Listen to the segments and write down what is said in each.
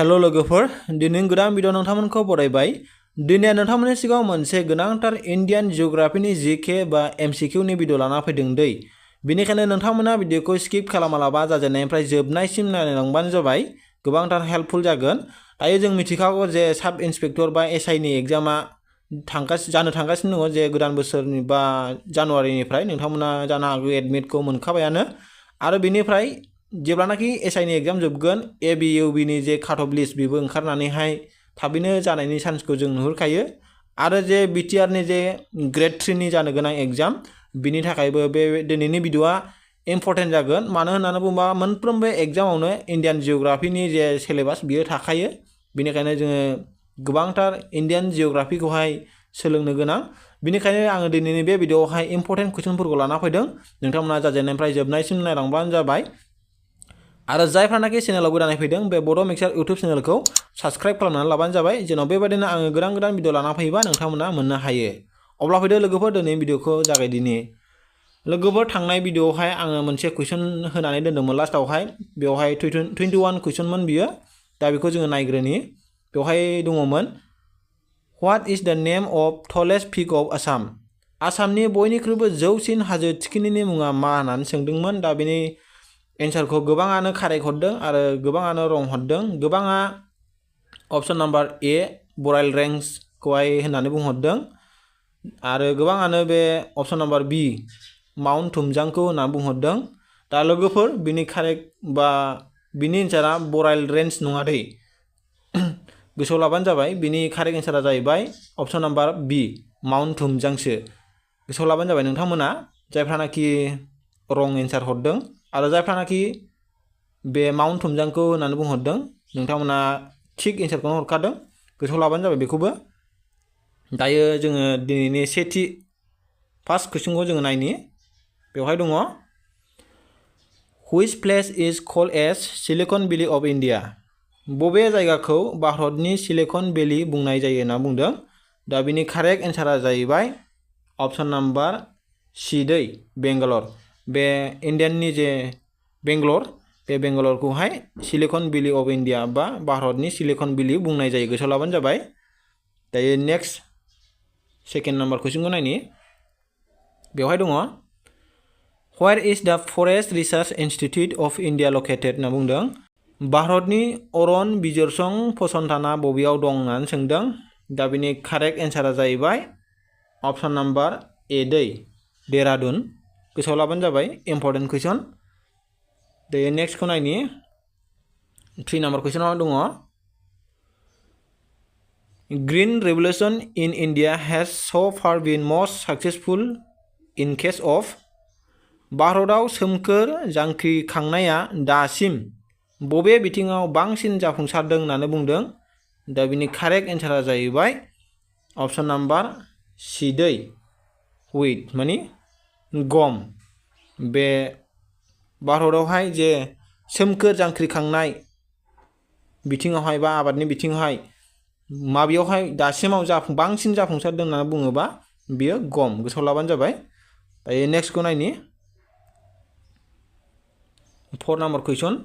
Hello लोगोफोर दिनै गोदान भिडिअ नोंथांमोनखौ बरायबाय दिनै नोंथांमोननि सिगाङाव मोनसे गोनांथार इन्डियान जिअग्राफिनि जीके बा MCQ नि भिडिअ लाना फैदों दै बेनिखायनो नोंथांमोना भिडिअखौ स्किप खालामालाबा जाजेननायनिफ्राय जोबनायसिम नायलांबानो जाबाय गोबांथार हेल्पफुल जागोन दायो जों मिथिखागौ जे साब इन्सपेक्टर बा SI नि एग्जामा जानो थांगासिनो दङ जे गोदान बोसोरनि बा जानुवारिनिफ्राय नोंथांमोना जानो हागौ एडमिटखौ मोनखाबायानो आरो बेनिफ्राय जेब्लानाखि SI नि एग्जाम जोबगोन ABUB नि जे काट अफ लिस्ट बेबो ओंखारनानैहाय थाबैनो जानायनि चान्सखौ जों नुहुरखायो आरो जे BTR नि जे ग्रेड 3 नि जानो गोनां एग्जाम बिनि थाखायबो बे दिनैनि भिडिअआ इम्पर्टेन्ट जागोन मानो होननानै बुङोबा मोनफ्रोमबो एग्जामावनो इन्डियान जिअग्राफिनि जे सिलेबास बियो थाखायो बेनिखायनो जोङो गोबांथार इन्डियान जिअग्राफिखौहाय सोलोंनो गोनां बेनिखायनो आङो दिनैनि बे भिडिअआवहाय इम्पर्टेन्ट कुइसनफोरखौ लाना फैदों नोंथांमोना जाजेननायनिफ्राय जोबनायसिम नायलांबानो जाबाय आरो जायफ्रानाखि चेनेलाव गोदानै फैदों बे बड' मिक्सार इउट्युब चेनेलखौ साबस्क्राइब खालामनानै लाबानो जाबाय जेन' बेबायदिनो आङो गोदान भिडिअ लाना फैयोबा नोंथांमोना मोननो हायो अब्ला फैदो लोगोफोर दिनै भिडिअखौ जागायदिनि लोगोफोर थांनाय भिडिअआवहाय आङो मोनसे कुइसन होनानै दोन्दोंमोन लास्टआवहाय बेवहाय 21 कुइसनमोन बियो दा बेखौ जोङो नायग्रोनि बेवहाय दङमोन what is the name of tallest peak of Assam आसामनि बयनिख्रुइबो जौसिन हाजो थिखिनिनि मुङा मा होननानै सोंदोंमोन दा बेनि एन्सारखौ गोबाङानो कारेक्ट हरदों आरो गोबाङानो रं हरदों गोबाङा अप्शन नाम्बार ए बराइल रेंजखौहाय होननानै बुंहरदों आरो गोबाङानो बे अप्शन नाम्बार बी माउन्ट थुमजांखौ होननानै बुंहरदों दा लोगोफोर बिनि कारेक्ट बा बिनि एन्सारा बराइल रेंज नङा दै गोसोआव लाबानो जाबाय बिनि कारेक्ट एन्सारा जाहैबाय अप्शन नाम्बार बी माउन्ट थुमजांसो गोसोआव लाबानो जाबाय नोंथांमोना जायफ्रानाखि रं एन्सार हरदों आरो जायफ्रानाखि बे माउन्ट थुमजांखौ होननानै बुंहरदों नोंथांमोना थिग एन्सारखौनो हरखादों गोसोआव लाबानो जाबाय बेखौबो दायो जोङो दिनैनि सेथि फार्स्ट कुइसनखौ जोङो नायनि बेवहाय दङ which place is called as Silicon Valley of India बबे जायगाखौ भारतनि सिलिकन भेलि बुंनाय जायो होनना बुंदों दा बिनि कारेक्ट एन्सारा जाहैबाय अप्शन नाम्बार सी दै बेंगालर बे इन्डियाननि जे बेंगलर बे बेंगलरखौहाय सिलिकन भेलि अफ इन्डिया बा भारतनि सिलिकन भेलि बुंनाय जायो गोसोआव लाबानो जाबाय दायो नेक्स्ट सेकेन्ड नाम्बार कुइसनखौ नायनि बेवहाय दङ where is the forest research institute of India located होनना बुंदों भारतनि अरन बिजिरसं फसंथाना बबेयाव दं होननानै सोंदों दा बिनि कारेक्ट एन्सारा जाहैबाय अप्शन नाम्बार ए दै देहरादुन गोसोआव लाबानो जाबाय इम्पर्टेन्ट कुइसन दायो नेक्स्टखौ नायनि 3 नाम्बार कुइसनाव दङ green revolution in India has so far been most successful in case of भारताव सोमखोर जांख्रिखांनाया दासिम बबे बिथिङाव बांसिन जाफुंसारदों होननानै बुंदों दा बिनि कारेक्ट एन्सारा जाहैबाय अप्शन नाम्बार सी दै व्हीट माने गम बे भारतावहाय जे सोमखोर जांख्रिखांनाय बिथिङावहाय बा आबादनि बिथिङावहाय माबेयावहाय दासिमाव बांसिन जाफुंसारदों होननानै बुङोबा बियो गम गोसोआव लाबानो जाबाय दायो नेक्स्टखौ नायनि 4 नाम्बार कुइसन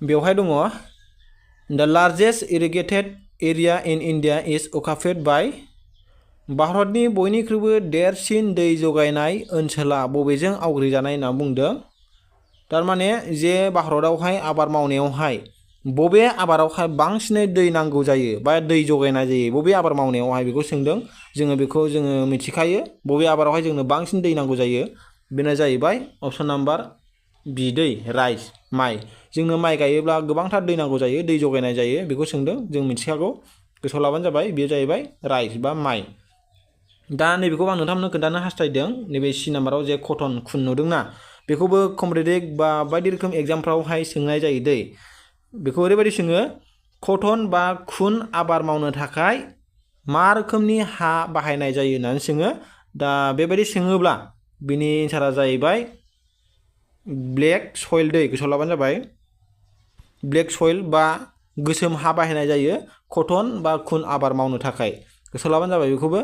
बेवहाय दङ the largest irrigated area in India is occupied by भारतनि बयनिख्रुइबो देरसिन दै जगायनाय ओनसोला बबेजों आवग्रिजानाय होनना बुंदों थारमाने जे भारतावहाय आबाद मावनायावहाय बबे आबादावहाय बांसिनै दै नांगौ जायो बा दै जगायनाय जायो बबे आबाद मावनायावहाय बेखौ सोंदों बेखौ जोङो मिथिखायो बबे आबादावहाय जोंनो बांसिन दै नांगौ जायो बेनो जाहैबाय अप्शन नाम्बार बी दै राइस माइ जोंनो माइ गायोब्ला गोबांथार दै नांगौ जायो दै जगायनाय जायो बेखौ सोंदों जों मिथिखागौ गोसोआव लाबानो जाबाय बेयो जाहैबाय राइस बा माइ दा नैबेखौ आं नोंथांमोननो खोन्थानो हास्थायदों नैबे सी नाम्बाराव जे कटन खुन नुदोंना बेखौबो कम्पिटिटिभ बा बायदि रोखोम एग्जामफ्रावहाय सोंनाय जायो दै बेखौ ओरैबायदि सोङो कटन बा खुन आबाद मावनो थाखाय मा रोखोमनि हा बाहायनाय जायो होननानै सोङो दा बेबायदि सोङोब्ला बिनि एन्सारा जाहैबाय ब्लेक सयल दै गोसोआव लाबानो जाबाय ब्लेक सयल बा गोसोम हा बाहायनाय जायो कटन बा खुन आबाद मावनो थाखाय गोसोआव लाबानो जाबाय बेखौबो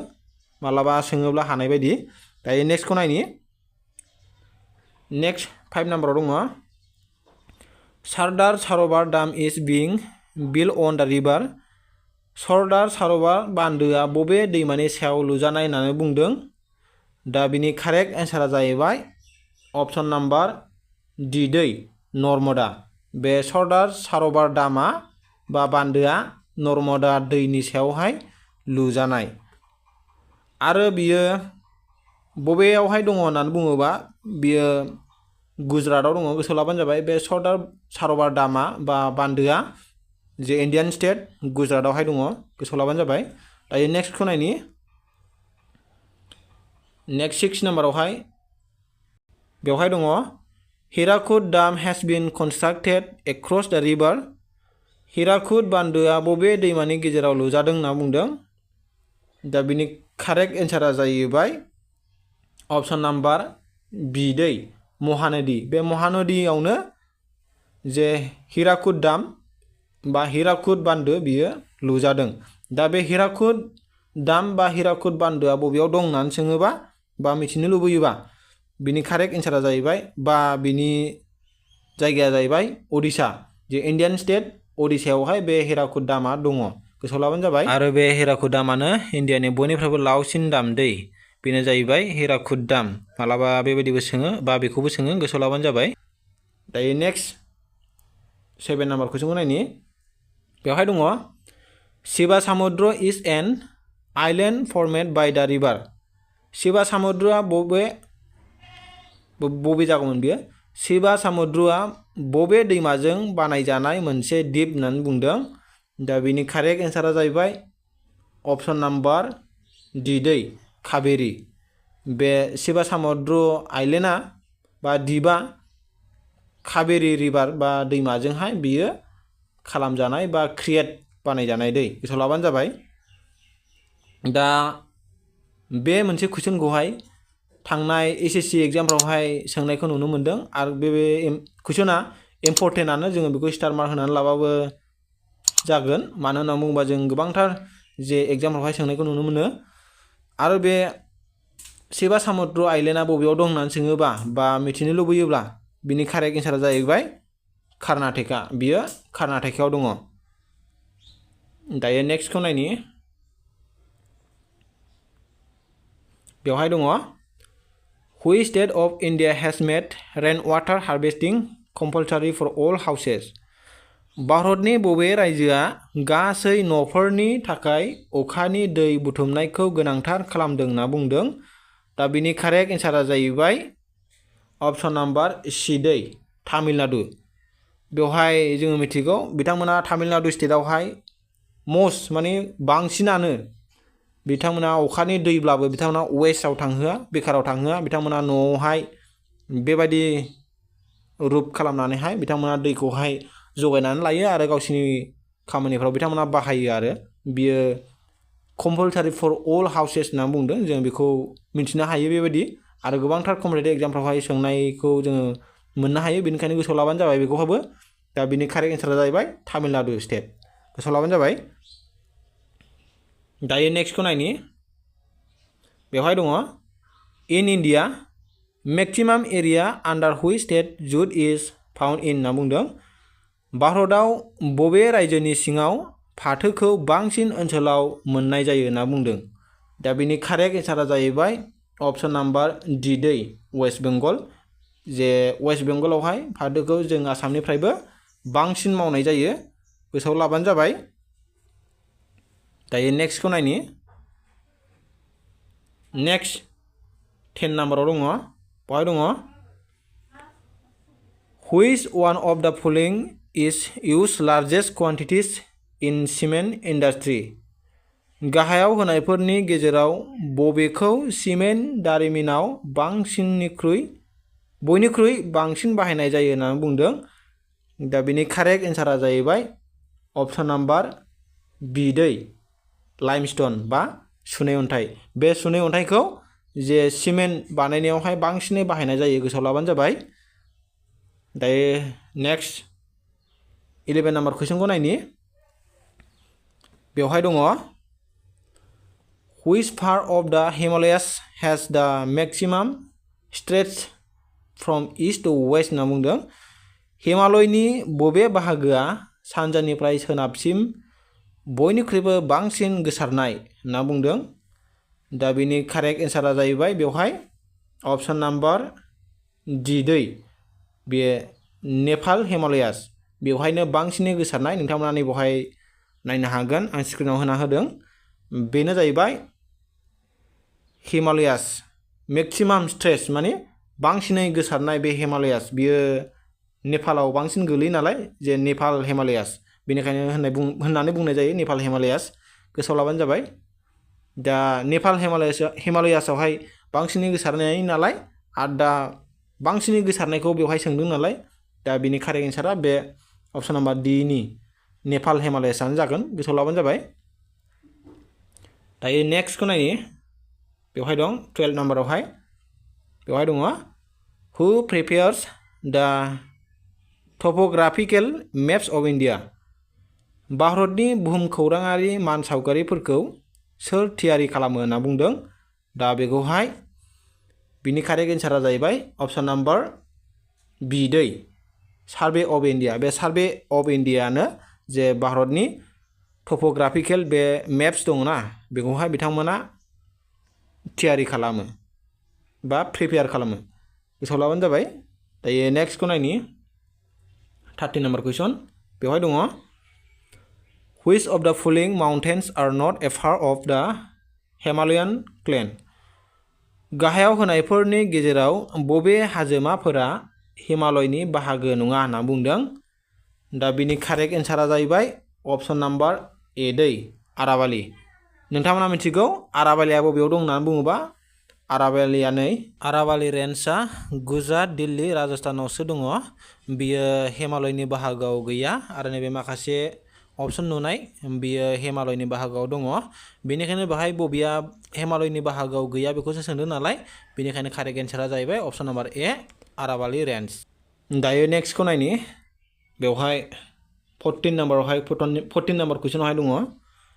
मालाबा सोङोब्ला हानाय बायदि दायो नेक्स्टखौ नायनि नेक्स्ट 5 नाम्बाराव दङ Sardar Sarovar Dam is being built on the river Sardar Sarovar बान्दोआ बबे दैमानि सायाव लुजानाय होननानै बुंदों दा बिनि कारेक्ट एन्सारा जाहैबाय ऑप्शन नंबर डी दै नर्मदा बे सरदार सरोवर दामा बा बान्दोआ नर्मदा दैनि सायावहाय लुजानाय आरो बियो बबेयावहाय दङ होननानै बुङोबा बियो गुजरातआव दङ गोसोआव लाबानो जाबाय बे सरदार सरोवर दामा बा बान्दोआ जे इन्डियान स्टेट गुजरातआवहाय दङ गोसोआव लाबानो जाबाय दायो नेक्स्टखौ नायनि नेक्स्ट 6 नाम्बारावहाय बेवहाय दङ Hirakud dam has been constructed across the river Hirakud बान्दोआ बबे दैमानि गेजेराव लुजादों होनना बुंदों दा बिनि कारेक्ट एन्सारा जाहैबाय ऑप्शन नंबर बी दै महानदी बे महानदीयावनो जे हिराकुद डाम बा हिराकुद बान्दो बियो लुजादों दा बे हिराकुद डाम बा हिराकुद बान्दोआ बबेयाव दं होननानै सोङोबा बा मिथिनो लुबैयोबा बिनि कारेक्ट एन्सारा जाहैबाय बा बिनि जायगाया जाहैबाय ओडिशा जे इन्डियान स्टेट ओडिशायावहाय बे हिराकुद डामा दङ गोसोआव लाबानो जाबाय आरो बे हिराकुद डामानो इन्डियानि बयनिफ्रायबो लावसिन डाम दै बेनो जाहैबाय हिराकुद डाम मालाबा बेबायदिबो सोङो बा बेखौबो सोङो गोसोआव लाबानो जाबाय दायो नेक्स्ट 7 नाम्बार कुइसनखौ नायनि बेवहाय दङ शिवा समुद्र is an island फर्मेड by the river Shiva समुद्रआ बबे जागौमोन बियो शिवा समुद्रआ बबे दैमाजों बानायजानाय मोनसे द्वीप होननानै बुंदों दा बिनि कारेक्ट एन्सारा जाहैबाय ऑप्शन नंबर डी दै कावेरी बे शिवा समुद्र आइलैंडआ बा द्वीपआ कावेरी रिभार बा दैमाजोंहाय बियो खालामजानाय बा क्रिएट बानायजानाय दै गोसोआव लाबानो जाबाय दा बे मोनसे कुइसनखौहाय थांनाय एसएससि एग्जामफ्रावहाय सोंनायखौ नुनो मोन्दों आरो बे कुइसना इम्परटेन्टआनो जोङो बेखौ स्टार मार्क होनानै लाबाबो जागोन मानो होनना बुङोबा जों गोबांथार जे एग्जामफ्रावहाय सोंनायखौ नुनो मोनो आरो बे शिवा समुद्र आइलेण्डआ बबेयाव दं होननानै सोङोबा बा मिथिनो लुबैयोब्ला बिनि कारेक्ट एन्सारा जाहैबाय कर्नाटका बियो कर्नाटकायाव दङ दायो नेक्स्टखौ नायनि बेवहाय दङ Which state of India has made rainwater harvesting compulsory for all houses? भारतनि बबे रायजोआ गासै न'फोरनि थाखाय अखानि दै बुथुमनायखौ गोनांथार खालामदों होनना बुंदों दा बिनि कारेक्ट एन्सारा जाहैबाय ऑप्शन नंबर सी दै तामिलनाडु बेवहाय जोङो मिथिगौ बिथांमोना तामिलनाडु स्टेटआवहाय मस्ट माने बांसिनानो बिथांमोना अखानि दैब्लाबो बिथांमोना वेस्टआव थांहोआ बेकाराव थांहोआ बिथांमोना न'आवहाय बेबायदि रुप खालामनानैहाय बिथांमोना दैखौहाय जगायनानै लायो आरो गावसिनि खामानिफ्राव बिथांमोना बाहायो आरो बियो कम्पालसारि फर अल हाउसेस होनना बुंदों जों बेखौ मिथिनो हायो बेबायदि आरो गोबांथार कम्पिटिटिभ एग्जामफ्रावहाय सोंनायखौ जोङो मोननो हायो बेनिखायनो गोसोआव लाबानो जाबाय बेखौहाबो दा बिनि कारेक्ट एन्सारा जाहैबाय तामिलनाडु स्टेट गोसोआव लाबानो जाबाय दायो नेक्स्टखौ नायनि बेवहाय दङ in India maximum area under which state जुट इज फाउन्ड इन होनना बुंदों भारतआव बबे रायजोनि सिङाव फाथोखौ बांसिन ओनसोलाव मोननाय जायो होनना बुंदों दा बिनि कारेक्ट एन्सारा जाहैबाय ऑप्शन नंबर डी दै वेस्ट बेंगल जे वेस्ट बेंगलावहाय फाथोखौ जों आसामनिफ्रायबो बांसिन मावनाय जायो गोसोआव लाबानो जाबाय दायो नेक्स्टखौ नायनि नेक्स्ट 10 नाम्बाराव दङ बेवहाय दङ Which one of the following is used largest quantities in cement industry? गाहायाव होनायफोरनि गेजेराव बबेखौ सिमेन्ट दारिमिनाव बयनिख्रुइ बांसिन बाहायनाय जायो होननानै बुंदों दा बिनि कारेक्ट एन्सारा जाहैबाय ऑप्शन नंबर बी दै लाइमस्टोन बा सुनै अन्थाइ बे सुनै अन्थाइखौ जे सिमेन्ट बानायनायावहाय बांसिनै बाहायनाय जायो गोसोआव लाबानो जाबाय दायो नेक्स्ट 11 नाम्बार कुइसनखौ नायनि बेवहाय दङ Which part of the Himalayas has the maximum stretch from east to west होनना बुंदों हिमालयनि बबे बाहागोआ सानजानिफ्राय सोनाबसिम बयनिख्रुइबो बांसिन गोसारनाय होनना बुंदों। दा बिनि कारेक्ट एन्सारा जाहैबाय बेवहाय ऑप्शन नम्बर डी दै बे नेपाल हिमालयास बेवहायनो बांसिनै गोसारनाय। नोंथांमोना नै बेवहाय नायनो हागोन आं स्क्रिनाव होना होदों। बेनो जाहैबाय हिमालयास मेक्सिमाम स्ट्रेच माने बांसिनै गोसारनाय बे हिमालयास बियो नेपालाव बांसिन गोलैयो नालाय जे नेपाल हिमालयास बेनिखायनो होननानै बुंनाय जायो नेपाल हिमालयास गोसोआव लाबानो जाबाय। दा नेपाल हिमालयासावहाय बांसिनै गोसारनाय नालाय आरो दा बांसिनै गोसारनायखौ बेवहाय सोंदों नालाय दा बिनि correct एन्सारा B option number D नि नेपाल हिमालयासानो जागोन गोसोआव लाबानो जाबाय। दायो नेक्स्टखौ नायनि बेवहाय दं 12 नाम्बारावहाय बेवहाय दङ हु प्रिपेयार्स दा टपोग्राफिकेल मेप्स अफ इन्डिया भारतनि बुहुमखौराङारि मानसावगारिफोरखौ सोर थियारि खालामो होनना बुंदों। दा बेखौहाय बिनि कारेक्ट एन्सारा जाहैबाय ऑप्शन नम्बर बी दै सार्भे अफ इन्डिया बे सार्भे अफ इन्डियानो जे भारतनि टपोग्राफिकेल बे मेप्स दङना बेखौहाय बिथांमोना थियारि खालामो बा प्रिपेयार खालामो गोसोआव लाबानो जाबाय। दायो नेक्स्टखौ नायनि 13 नाम्बार कुइसन बेवहाय दङ Which of the following mountains are not a part of the Himalayan clan? गाहायाव होनायफोरनि गेजेराव बबे हाजोमाफोरा हिमालयनि बाहागो नङा होनना बुंदों। दा बिनि कारेक्ट एन्सारा जाहैबाय ऑप्शन नम्बर ए दै आराबाली। नोंथांमोना मिथिगौ आराबालिया बबेयाव दं होननानै बुङोबा आराबालिया नै आराबाली रेन्जआ गुजरात दिल्ली राजस्थानावसो दङ। बियो हिमालयनि बाहागोआव गैया आरो नैबे माखासे ऑप्शन नुनाय बियो हिमालयनि बाहागोआव दङ। बेनिखायनो बेहाय बबेया हिमालयनि बाहागोआव गैया बेखौसो सोंदों नालाय बेनिखायनो कारेक्ट एन्सारा जाहैबाय ऑप्शन नम्बर ए आराबाली रेन्ज। दायो नेक्स्टखौ नायनि बेवहाय 14 नाम्बारावहाय 14 नाम्बार कुइसनावहाय दङ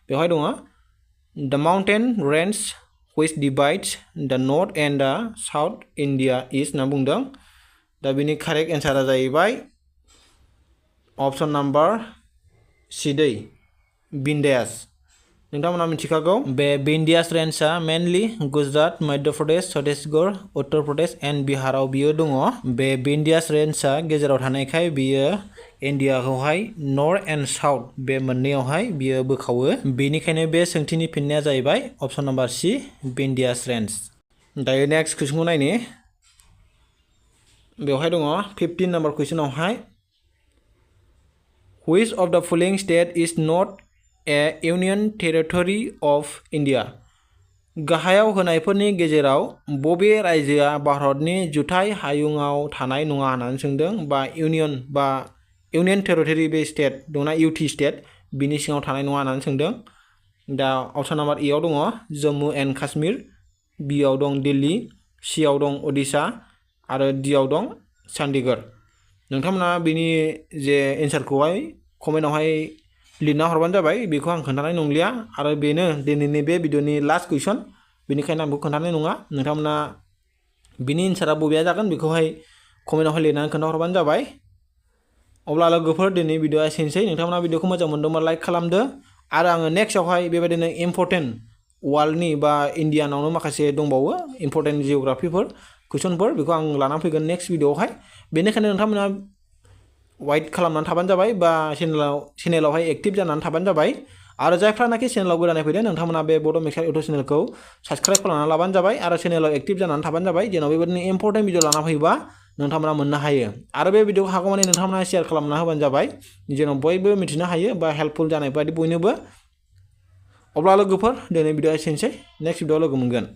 बेवहाय दङ द mountain range which divides the north and the south India is होनना बुंदों। दा बिनि कारेक्ट एन्सारा जाहैबाय ऑप्शन नम्बर सी दै विन्ध्यास। नोंथांमोना मिथिखागौ बे विन्ध्यास रेन्जआ मेनलि गुजरात मध्य प्रदेश छत्तीसगढ़ उत्तर प्रदेश एन्ड बिहाराव बियो दङ। बे विन्ध्यास रेन्जआ गेजेराव थानायखाय बियो इन्डियाखौहाय नर्थ एन्ड साउथ बे मोननैयावहाय बियो बोखावो। बेनिखायनो बे सोंथिनि फिननाया जाहैबाय option number C Vindhyas range. दायो नेक्स्ट कुइसनखौ नायनि बेवहाय दङ 15 नाम्बार कुइसनावहाय Which of the following state is not a union territory of India? गाहायाव होनायफोरनि गेजेराव बबे रायजोआ भारतनि जुथाइ हायुङाव थानाय नङा होननानै सोंदों बा इउनियन टेरिटरि बे स्टेट दंना इउटि स्टेट बिनि सिङाव थानाय नङा होननानै सोंदों। दा ऑप्शन नम्बर ए आव दङ जम्मु एन्ड काश्मीर, बि आव दं दिल्ली, सि आव दं ओडिशा आरो डि आव दं चंडीगढ़। नोंथांमोना बिनि जे एन्सारखौहाय कमेन्टआवहाय लिरना हरबानो जाबाय बेखौ आं खोन्थानाय नंलिया आरो बेनो दिनैनि बे भिडिअनि लास्ट कुइसन बेनिखायनो आं बेखौ खोन्थानाय नङा। नोंथांमोना बिनि एन्सारा बबेया जागोन बेखौहाय कमेन्टआवहाय लिरनानै खोन्थाहरबानो जाबाय। अब्ला लोगोफोर दिनै भिडिअआ एसेनोसै। नोंथांमोना भिडिअखौ मोजां मोनदोंबा लाइक खालामदो आरो आङो नेक्स्टआवहाय बेबायदिनो इम्परटेन्ट वर्ल्डनि बा इन्डियानावनो माखासे दंबावो इम्परटेन्ट जिअ'ग्राफिफोर कुइसनफोर बेखौ आं लानानै फैगोन नेक्स्ट भिडिअआवहाय। बेनिखायनो नोंथांमोना वाइट खालामनानै थाबानो जाबाय बा चेनेलावहाय एक्टिभ जानानै थाबानो जाबाय आरो जायफ्रानाखि चेनेलाव गोदानै फैदों नोंथांमोना बे बड' मिक्सार इउटुब चेनेलखौ साबस्क्राइब खालामनानै लाबानो जाबाय आरो चेनेलाव एक्टिभ जानानै थाबानो जाबाय जेन' बेबायदिनो इम्परटेन्ट भिडिअ लाना फैयोबा नोंथांमोना मोननो हायो आरो बे भिडिअखौ हागौमानि नोंथांमोना शेयार खालामना होबानो जाबाय जेन' बयबो मिथिनो हायो बा हेल्पफुल जानाय बायदि बयनोबो। अब्ला लोगोफोर दिनै भिडिअआ एसेनोसै नेक्स्ट भिडिअआव लोगो मोनगोन।